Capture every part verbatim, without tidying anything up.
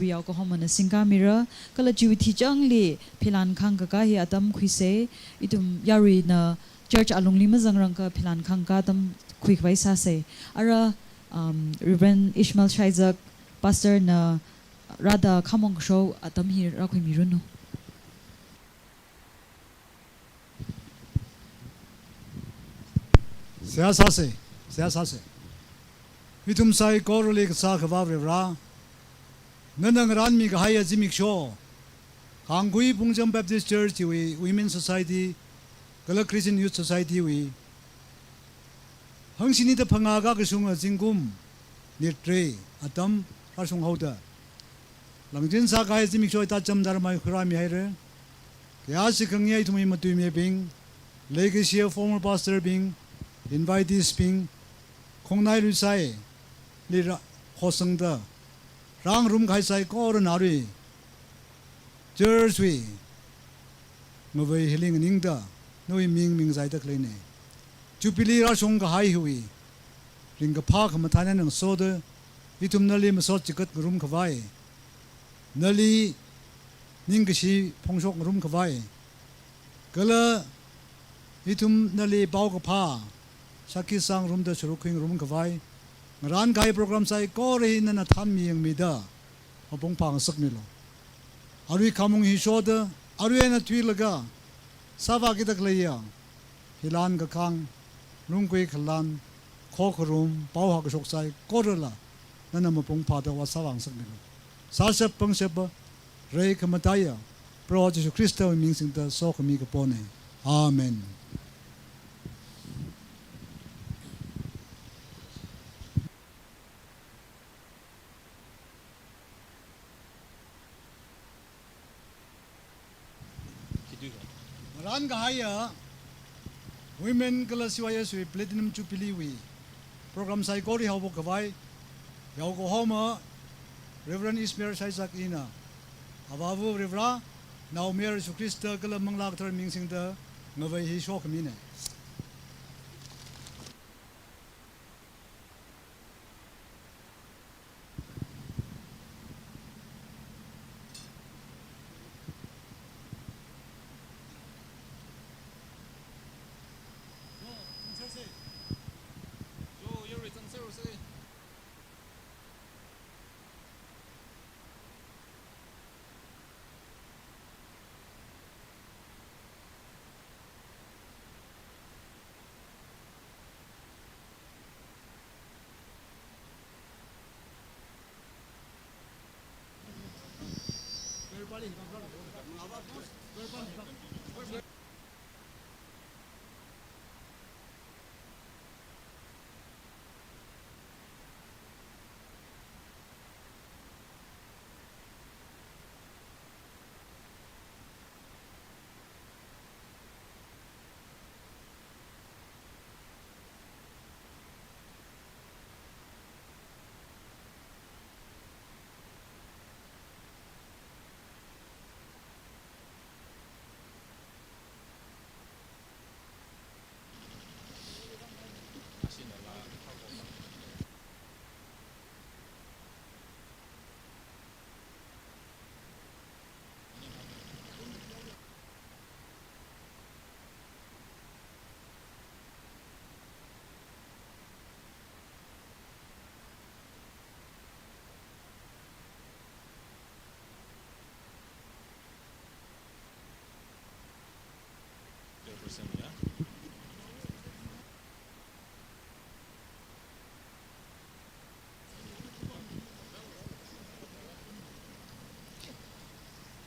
Yaokahomana singkāmira, kala chiwui thichangli philan khangkakā hi atam khuisa, ithum yaruina church alungli mazangrangakha philan khangkā atam khuikhavai sāsa. Ara, um, Reverend Ishmael Shaisak, Pastor na rāda khamong kashok atam hi rākhuimiranu. Seihā sāsa, seihā sāsa. Ithum saikorali kasā Akhava Varivara, nana ngarānmi kahaiya zimiksho, Kangkui Phungcham Baptist Church wui Women Society, kala Christian Youth Society wui hangshini da phangā kakashunga zingkum, nit tharā atam rāshunghaoda, langchin sākahai zimiksho hithāda chamda rāmai khuirāmihaira. Kayāshi khangayei ithumwui matuimibing, leikashiya former pastor bing, invitees bing, khongnai luisai, lira khosangda, rāngarum kahai saikorana arui church wui ngavei hili nganingda, nawui ming mingzaida khaleina. Jubilee rāshungkahai hiwui ringkaphā khamathā eina ngasoda, ithum nali masot chigat ngarumkhavai, nali ningkashi phongshok ngarumkhavai, kala ithum nali paokaphā shākhi sāngarumda sharuk khuingarumkhavai, ngarānkahai program saikora hi nana thanmi yangmida mapung phāngasakmilu. Arui khamong hi shoda, arui eina thuilaga sāvākida khaleiya philan kakhang, lungkui khalan, khokharum, paohā kashok saikorala nana mapung phāda vāsāvāngasakmilu. Sāshap pangshapa, rei khamataiya Proho Jesu Khristawui ming singda sokhami kapona. Amen. Ngarānkahaiya Women kala C Y S wui Platinum Jubilee wui program saikora haophokkhavai, yaokahoma Reverend Ishmael Shaisak ina, Avāva Varivara, Naomayara Jesu Khrista kala Manglā Kathara ming singda ngavei hi shokhamina.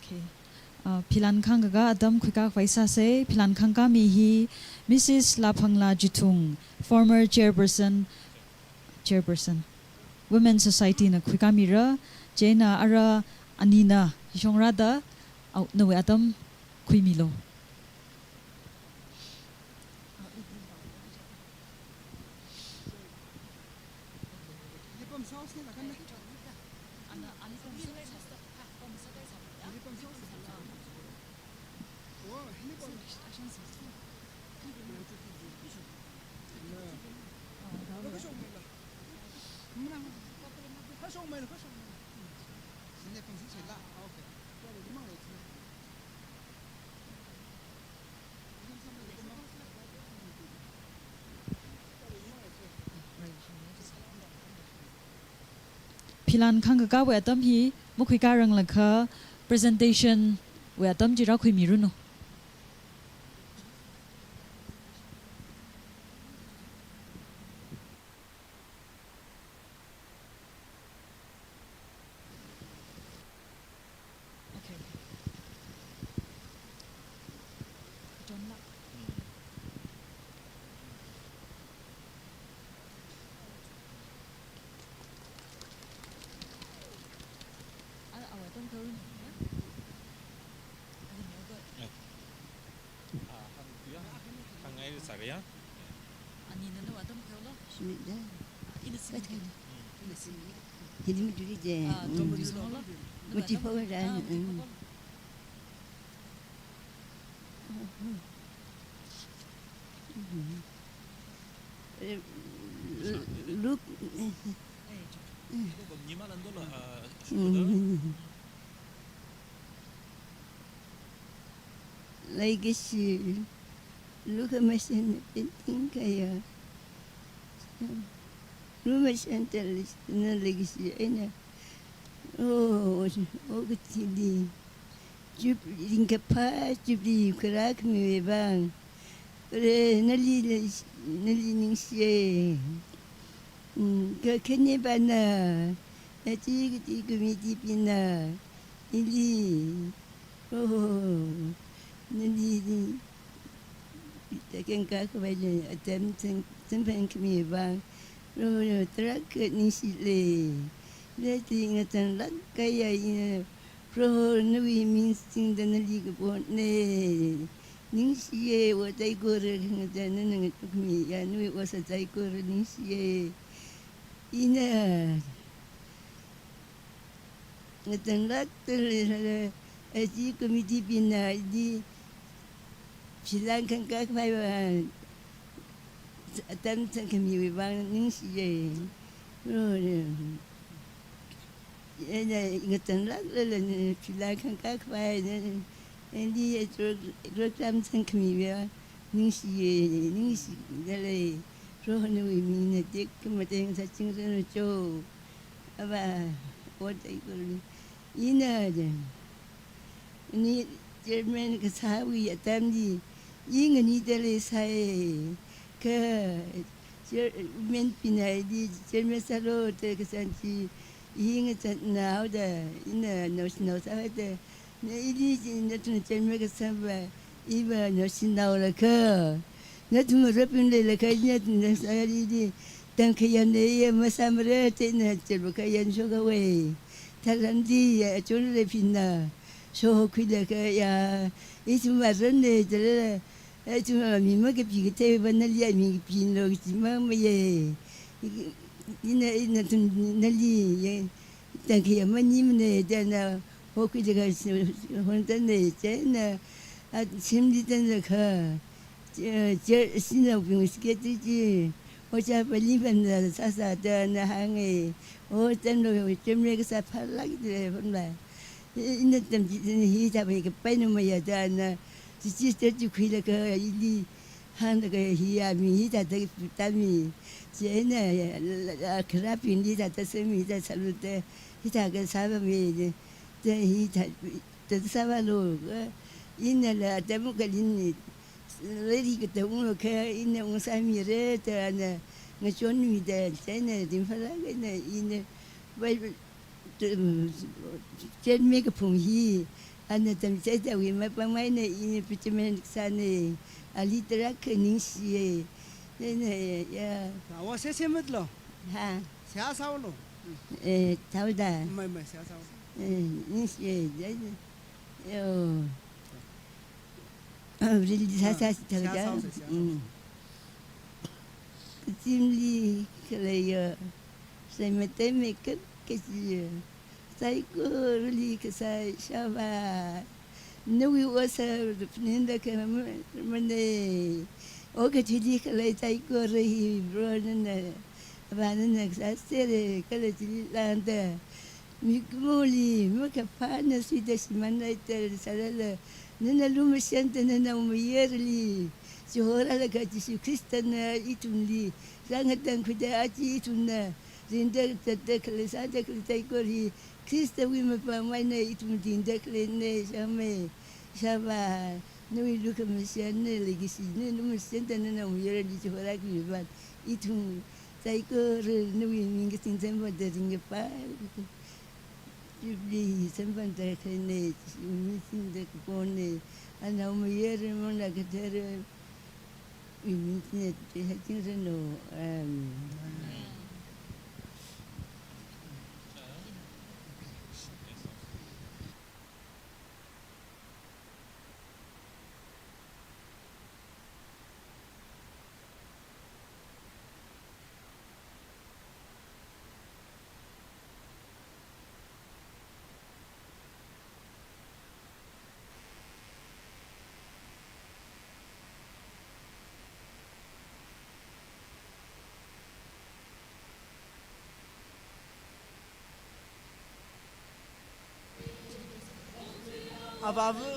Okay. Uh, philan khangkakā atam khuikakhavai sāsa, philan khangkāmi hi Missus Laphangla Jithung, former chairperson, chairperson, Women Society na khuikāmira, chieina ara anina hishong rāda, au, nawui atam khuimilu. Philan khangkakāwui atam hi makhuikāranglakha presentation wui atam chi rākhuimiranu. Okay, okay. Don't laugh. Ala, awui atam kharun, ya? Ala, no, but Ah, hang, ya, hang ai sāra ya. Ani nana awui atam kharlo. Shimit da. Ina sing. Hidi muturi de. Ah, mm. Drop solo. Muti pho da. Ah, muti pho. Mm. Eh, look. Eh, drop. Mm. Leikashi, lukhamashan painting kaya. Lumashan tali na leikashi eina. Oh, oh, kathili. Jubilee, ringkaphā Jubilee kharā khamiwui vang. Ore, nali, nali ningshiya. Mm, kakhanepana, achi kachi committee bingna, ili, oh, nali, taken kakhavai le, atam chang, changphang khami vang, oh, tarākha ningshila. Nali ngachang lāk kaya ina, Proho nawui ming singda nali kapotna. Ningshiya, ot saikora khangachei nana ngathukmiya, nawui otsak saikora ningshiya. Ina ngachang lākda leilala, achi committee bingna ili philan khangkakhavai vang, atam changkhamiwui vang ningshiya. Ina ngachang lāklala philan khangkakhavai na, ili program changkhamiwui vang ningshiya, ningshida lei. Proho nawui mingna tekhamatei sāchingranu cho. Ava, ot saikora. Ina de, ani chairman kasāwui atamli, i nganida leisai, kha chair-, women bingna ili chairman sālu da kasān chi, i ngachānnaoda, ina naoshinao sāhaida, na ili chi nathum chairman kasāva, iva naoshinaolakha, nathum marapin leilakha, ina nathum sāli ili, tamkhayamna iya masāmara da ina chairman khayan shokhaowei. Tharanli ya, achon rebingna, shokhuilaga ya, ithum aranna dala, ithum ami makapi katheiva nali ami kapilo kaji mamaye. Ina, ina nathum nali ya, tamkhayam maningmana da na, hokhuilaga hontanna chieina, a, semli tanlaga, che-, che-, sinaobing secretary chi, Ojā Palipamna sāsāda na hānga, o, tamlo, chairman kasā phalākda honla. Ina tamchithei hithāwui kapaina mayāda na, chi chi chi khuilaga ili hānglaga hi ami hithāda tami. Chieina, a, kharābingli thāda semi da sālu da, hithākha sāvāmi da, da hithā, da sāvālu, inala atam khalei ni, lairik katam unglaga ina ungsāmira da na ngachonmida, chieina ringphālāk eina ina vai, chairman kaphung hi, ana tamchitheida wui mapamai na ina president sāna, ali tarākha ningshiya. Chieina, ya. Awa, sese matlo. Ha. Seihā sālu. Eh, thaoda. Mai, mai, seihā sālu. Eh, ningshiya, ya, ya. Yo. Abril sāsā, ah, sāthaoda. Seihā sālu, seihā sālu. Mm. Kazingli khaleiya, saimeitei meikap kajiya, saikorali kasā ishāvā, nawui otsak rupninda khamana, okathuili khalei saikora hi Proho nana, Avā nana kasā sera, kala chili lāngda, Mikumoli makaphāna suida shimānlaida sālala, nana lumashan da nanaomayarali chihorālaga Jishu Khristana ithumli rāngatangkhuida aja ithumna ringda zatda khalei sāda khalei saikora hi Khristawui mapam eina ithum ringda khaleina. Shāmei, shāvā, nawui lukhamashanna leikashi, na lumashan da nanaomayarali chihorāki vāng ithum saikora nawui ming kasing samphangda ringkaphā Jubilee samphangda khaleina, Jishu ming singda kapona, Anaomayara Manglā Katharawui ming singda tuisāchingranu. Amen. Avāva.